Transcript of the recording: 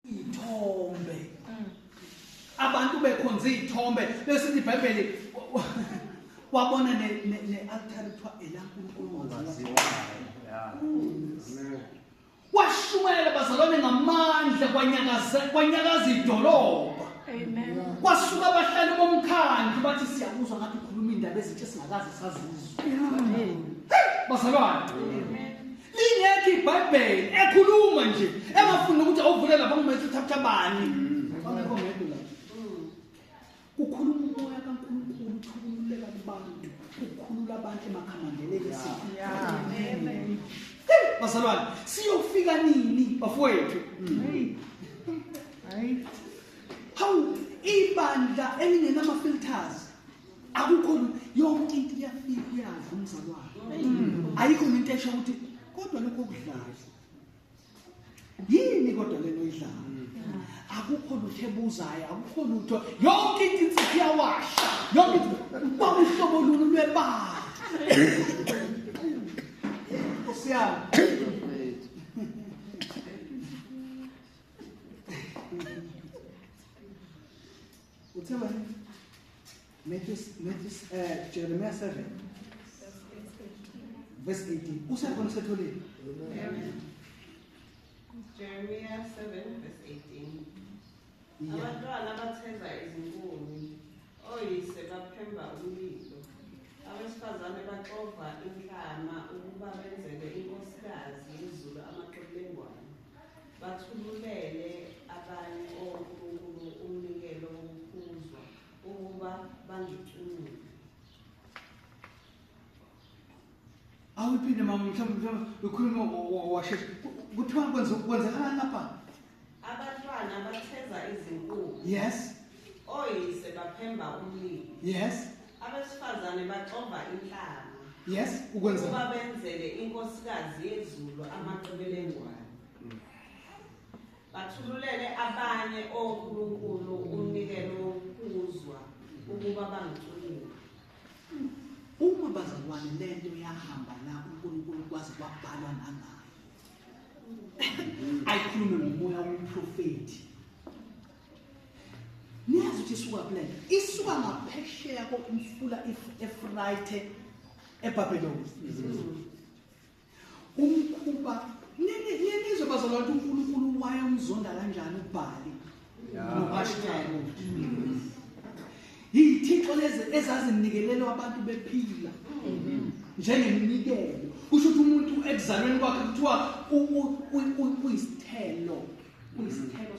Iy'thombe, abantu bekhonza iy'thombe, besithi iBhayibheli wabona ne-altare kuthiwa elaNkulunkulu ongaziwayo. Washumayela bazalwane ngamandla, kwanyakaza kwanyakaza idolobha. Amen. Kwasuka abahlali bomkhandlu bathi siyakuzwa ngathi ukhuluma indaba ezintsha esingakaze sazizwa. Bazalwane. Lingekho iBhayibheli ekhuluma nje engafuni ukuthi awuvule lapha kuMatthew chapter bani. Bangekho ngedwa lapha. Kukhuluma umoya kaNkulunkulu uthululeka kubantu, ukhulula abantu emakhamandeleni esifo. Amen. Hey, bazalwane, siyofika nini bafowethu? Hayi. Hawu, ibandla elingenama filters. Akukho yonke into iyafika uyadla umzalwane. Ayikho into esho ukuthi kodwa lokho okudlayo. Yini kodwa lento oyidlayo? Akukho lutho ebuzayo, akukho lutho. Yonke into insipho iyawasha. Yonke into kwakuhlobo lolu lwebala. Nkosi yami. Uthe wena Matthew, Jeremiah 7 verse 18. Usekhona usetholile? Jeremiah 7 verse 18. Yeah. Abantwana batheza izinkuni, oyise baphemba umlilo. Abesifazane baxova inhlama ukuba benzele inkosikazi yezulu amaqebelengwane. Bathululele abanye onkulunkulu umnikelo wokuphuzwa ukuba bangicunule. Awuphinde mama, mhlawumbe ukhuluma washesha. Kuthiwa kwenzakalani lapha? Abantwana batheza izinkuni. Yes. Oyise baphemba umlilo. Yes. Abesifazane baxova inhlama. Yes, ukwenza. Ukuba benzele inkosikazi yezulu amaqebelengwane. Bathululele abanye onkulunkulu umnikelo wokuphuzwa ukuba bangicunule. Uma bazalwane lento yahamba la uNkulunkulu kwaze kwabhalwa nangayo. Ayikhulume ngomoya womprofethi. Niyazi ukuthi isuka kule nto. Isuka ngaphesheya komfula Efrayithe eBhabheloni. Umkhuba nizwe bazalwane ukuthi uNkulunkulu wayemzonda kanjani uBhali no-Ashtaroti. Yithixo lezi ezazinikelelwa abantu bephila njengeminikelo. Kusho ukuthi umuntu ekuzalweni kwakhe kuthiwa uyisithelo, uyisithelo.